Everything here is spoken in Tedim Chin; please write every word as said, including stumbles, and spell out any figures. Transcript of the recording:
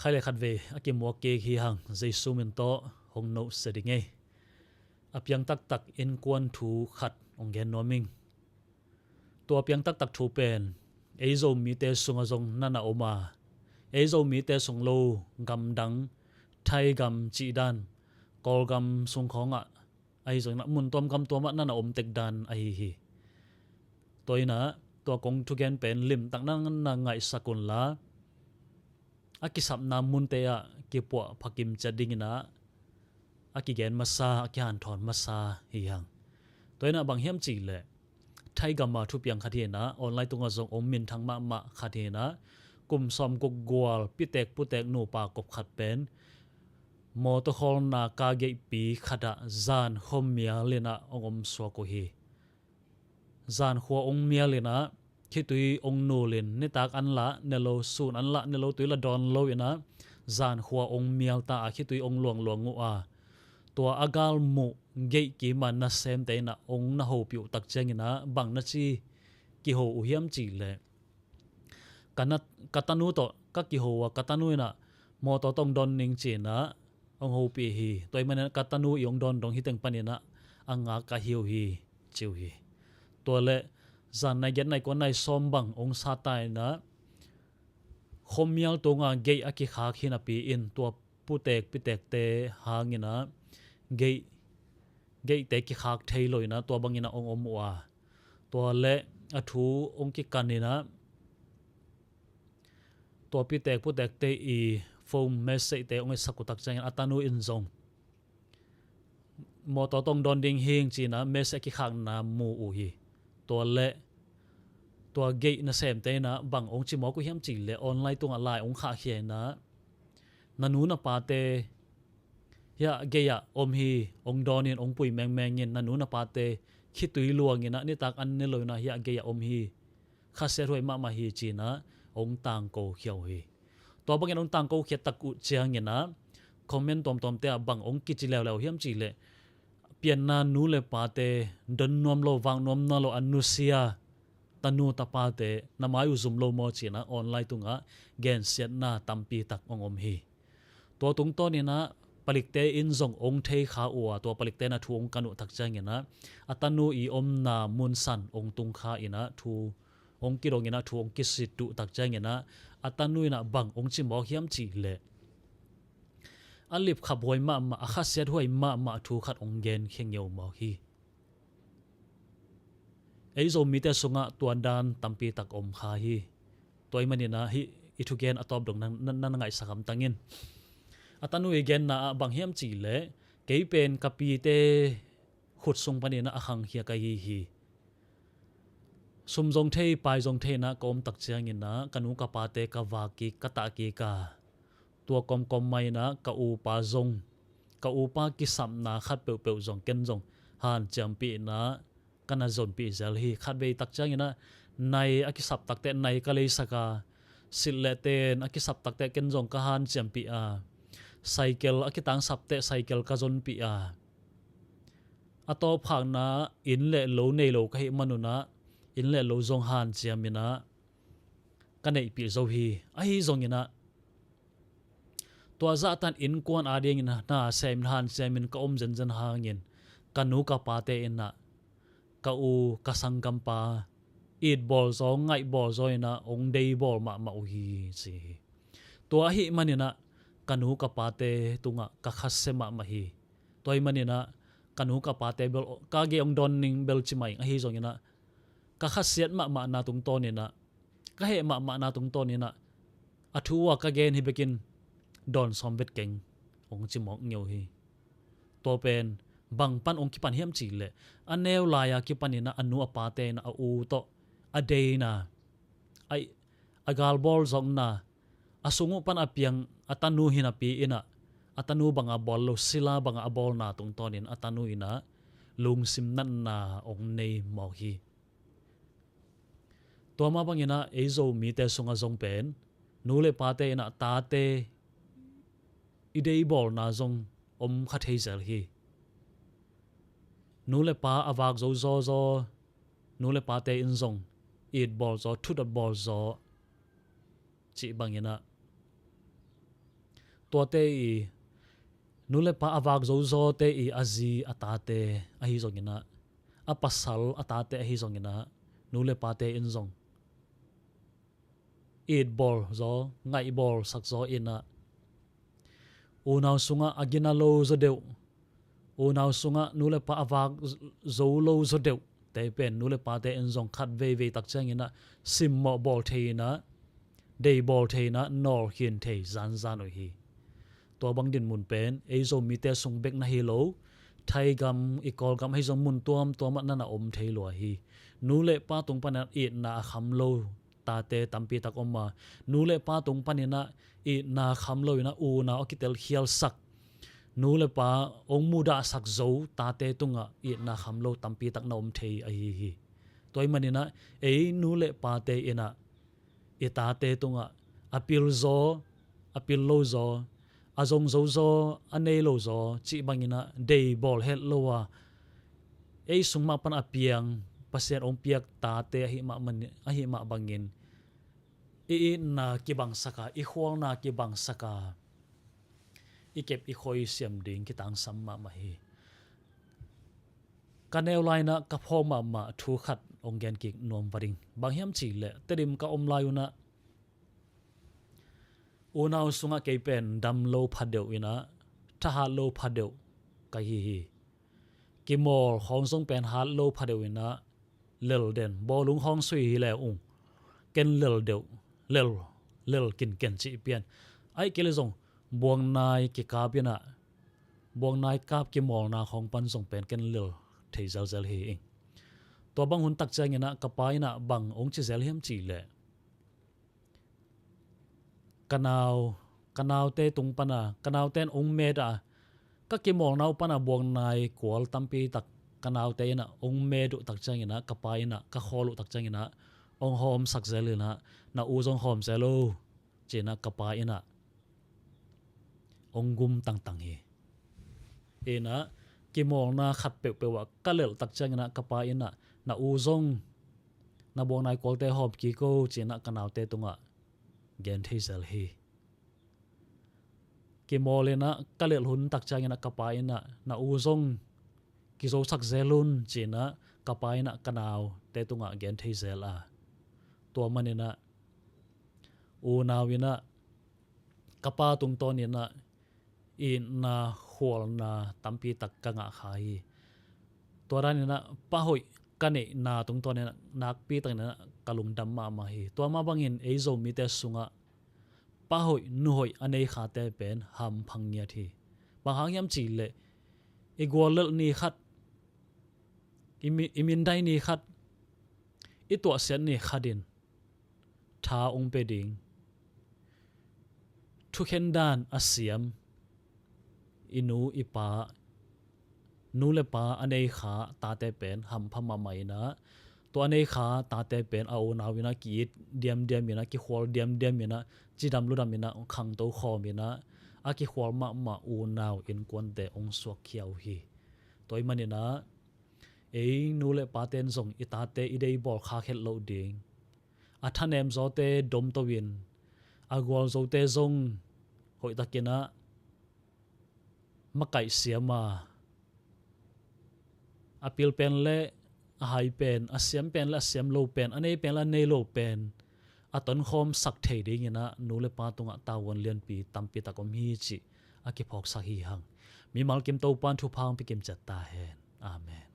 Khai le khat vei a kimuak kik hi hang, Jesu min tawh hong nohsia ding ei. A piang taktak innkuan thu khat hong gen nuam ing. Tua piang taktak thu pen ei Zomite sungah zong na na om a, ei Zomite sung lo gamdang, Thai gam cih dan, Kawlgam sung khawngah ahi zongin ah mun tuam gam tuamah na na om tek dan ahi hi. Tua inah tua kong thugen pen limtak na na ngaihsak unla, a kisapna munte ah kipuah phakim ciat dinginah a kigen masa, a kihanthawn masa hi hang. Tua inah bang hiam cihleh Thai gama thupiang khat hinah online tungah zong om minthang mahmah khat hinah kum sawm guk gual pitek putek nupa kop khat pen mawtaw khawlna ka geihpi khatah zan khua mial inah hong om suak uh hi. Zan khua hong mial inah khitui hong nul in nitak an lah ne lo, sun an lah ne lo, tui la dawn lo inah zan khua hong mial ta a, khitui hong luangluang uh a, tua a galmuh geih kima nasemte inah hong na hopih uh tak cianginah bang na ci kiho uh hiam cihleh ka na, ka tanu tawh ka kiho a, ka tanu inah mawtaw tawh hong dawn ning ci inah hong hopih hi. Tua ahih manin ka tanu i hong dawn dong hi teng paninah a ngak ka hi uh hi, ci uh hi. Tua le zan nai giat nai kua nai sawm bang hong sat ta inah khua mial tunga geih a kikhak hi napi in tua putek pitekte hanginah geih, geihte kikhak thei lo inah tua banginah hong om uh a, tua le a thu hong kikan inah tua pitek putekte i phone message-te hong etsak uh tak ciangin a tanu in zong mawtaw tawh hong dawn ding hing ci inah message a kikhakna mu uh hi. Tua le tua geih nasemte inah bang hong cimawk uh hiam cihleh online tungah lai hong khahkhia inah na nu na pate hiah geih ah om hi, hong dawn in hong pui mengmeng in, na nu na pate khitui luang inah nitak an ne lo inah hiah geih ah om hi, khasiat huai mahmah hi ci inah hong tangko khia uh hi. Tua bangin hong tangko khia tak uh cianginah comment tuamtuamte ah bang hong kici leuleu hiam cihleh pianna nu le pate don nuam lo, vak nuam na lo, a nusia tanu tapate na mai uh zum lo maw ci inah online tungah gensiatna tampi tak hong om hi. Tua tungtawn inah palikte in zong hong thei kha uh a, tua palikte inah thu hong kan uh tak cianginah a tanu i omna munsan hong tung kha inah thu hong kidong inah thu hong kisit uh tak cianginah a tanu inah bang hong cimawk hiam cihleh a lipkhap huai mahmah, a khasiat huai mahmah thu khat hong genkhia ngeu mawk hi. Ei Zomite sungah tua dan tampi tak om kha hi. Tua ahih maninah hih i thugen a tawp dong na, na, na ngaihsak hamtang in. A tanu i genna ah bang hiam cihleh kei pen ka pite khut sung paninah a khangkhia ka hi hi. Sum zong thei, pai zong thei inah ka om tak cianginah ka nu ka pate ka vak kik, ka tah kik a, tua kawmkawm mah inah ka upa zong, ka upa kisapna khat peuhpeuh zong ken zong hanciampih inah ka na zonpih zel hi. Khatvei tak cianginah nai a kisap takteh nai ka leisak a, silh le ten a kisap takteh ken zong ka hanciampih a, saikel a kitangsapteh saikel ka zonpih a, a tawpkhakna inn le lo nei lo ka hih manunah inn le lo zong hanciam inah ka neihpih zo hi. Ahi zonginah tua zahtan innkuan adingin na sem in hanciamin ka om zenzen hangin ka nu ka pate inah ka u ka sanggampa itbawl zaw, ngaihbawl zaw inah hong deibawl mahmah uh hi ci hi. Tua ahih maninah ka nu ka pate tungah ka khasia mahmah hi. Tua ahih maninah ka nu ka pate bel ka gei hong dawn ning bel ci mah ing, ahi zonginah ka khasiat mahmahna tungtawninah, ka heh mahmahna tungtawninah a thu a ka gen hi bekin dawn sawm vet keng hong cimawk ngeu hi. Tua pen bang pan hong kipan hiam cihleh a neu lai-a kipaninah a nu a pate inah a u tawh a deina, a, a galbawl zawkna, a sung uh pan a piang a tanu hi napi inah a tanu bangah bawl lo, sila bangah a bawlna tungtawnin a tanu inah lungsim natna hong nei mawk hi. Tua mah banginah ei Zomite sungah zong pen nu le pate inah tate i deibawlna zong om kha thei zel hi. Nu le pa a vak zo zawzaw, nu le pate in zong itbawl zaw, thudot bawl zaw cih banginah tuate i nu le pa a vak zo zawte i a zi a tate ahi zongin ah, a pasal a tate ahi zongin ah, nu le pate in zong itbawl zaw, ngaihbawl sak zaw in ah, unau sungah a gina lo zaw deuh, unau sungah nu le pa a vak zo lo zaw deuh te pen nu le pate in zong khat veivei tak ciangin ah simmawh bawl thei in ah, deibawl thei in ah, nawlkhin thei zanzan uh hi. Tua bang dinmun pen ei Zomite sung bek na hi lo, Thai gam, i Kawlgam ahi zong mun tuamtuam ah na na om thei lua hi. Nu le pa tung panin ah itna a kham lo tate tampi tak om a, nu le pa tung panin ah itna kham lo in ah unau a kitelkhialsak, nu le pa hong mudahsak zo tate tungah itna kham lo tampi tak na om thei ahi hi. Tua ahih manin ah ei nu le pate in ah i tate tungah a pil zaw, a pil lo zaw, a zong zo zaw, a nei lo zaw cih bangin ah deibawl het lo a, ei sung mah pan a piang, Pasian hong piak tate ahih mah man, ahih mah bangin i itna kibangsak a, i khualna kibangsak a, i kep i khoi siam ding kitangsam mahmah hi. Ka neu lai-in ah ka phawk mahmah thu khat hong gen kik nuam va ding. Bang hiam cih leh Tedim ka om lai un ah unau sungah kei pen dam lo pha deuh in ah, thahat lo pha deuh ka hi hi. Kimawl khawng zong pen hat lo pha deuh in ah, lel den, bawlung khawng sui hi le ung, ken lel deuh, lel, lel kinken cih pian. Ahih kei leh zong buangnai kikap in ah, buangnai kap kimawlna khawng pan zong pen ken lel thei zelzel hi ing. Tua bang hun tak ciangin ah ka pa in ah bang hong ci zel hiam cih leh, ka nau, ka naute tung pan a, ka naute in hong met a, ka kimawlna uh pan a buangnai kual tampi tak ka naute in ah hong met uh tak ciangin ah, ka pa in ah ka khawl uh tak ciangin ah, hong hawmsak zel in ah, na u zong hawm zel o, ci-in ah ka pa in ah hong gum tangtang hi. In ah, kimawlna khat peuhpeuh ah ka lelh tak ciangin ah ka pa in ah, na u zong na buangnai kualte hawm kik o, ci-in ah ka naute tungah gen thei zel hi. Kimawl in ah ka lelh hun tak ciangin ah ka pa in ah, na u zong kizosak zel un, ci-in ah ka pa in ah ka naute tungah gen thei zel a, tua manin ah unau in ah ka pa tungtawn in ah itna khualna tampi tak ka ngah kha hi. Tua dan in ah pa hoih ka neihna tungtawn in ah nakpi takin ah ka lungdam mahmah hi. Tua mah bangin ei Zomite sungah pa hoih nu hoih a nei khate pen hampha ngiat hi. Bang hang hiam cih leh i guallelh ni khat, i mi-, i mindai ni khat, i tuahsiat ni khat in tha hong pia ding thukhen dan a siam i nu i pa, nu le pa a nei kha tate pen hampha mahmah in ah, tua a nei kha tate pen a unau in ah ki-it diamdiam in ah, kikhual diamdiam in ah, cidam ludam in ah, khangto khawm in ah, a kikhual mahmah unau innkuante hong suakkhia uh hi. Tua ahih manin ah ei nu le pate in zong i tate i deibawl khak het loh ding, a thanem zawte domto in, a gualzote zong hoihtakin ah makaih siam a, a pil pen le a hai pen, a siam pen le a siam lo pen, a nei pen le a nei lo pen a tonkhawm sak thei dingin ah nu le pa tungah tavuan lianpi tampi tak om hi cih a kiphawksak hi hang. Mimal kim Topa'n thupha hong pia kimciat ta hen. Amen.